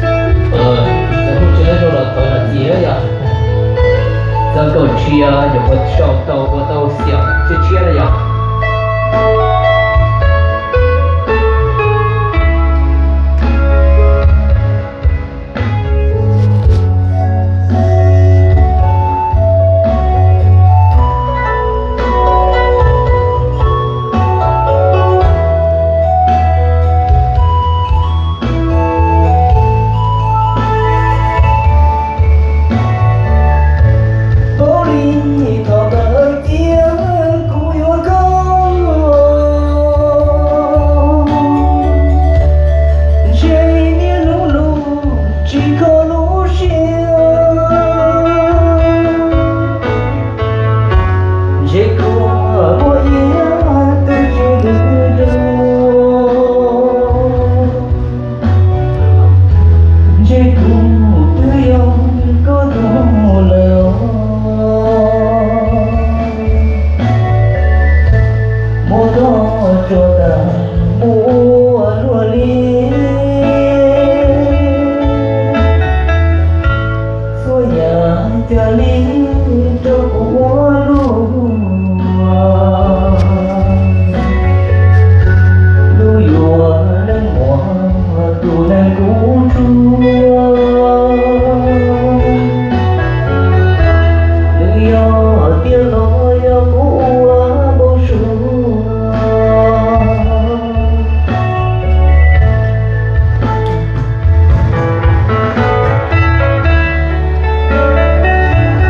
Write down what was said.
Txog hnub tshiab rau los txog los txiv yog, txog kaum tshiab yuav ua sau tau ua tau xiam tshiab tshiab na yog. Paub li thaum ntawd tiag kuv yuav koj, ntshe niaj hnub hnub tsis kho lub siab, ntshe koj muaj ib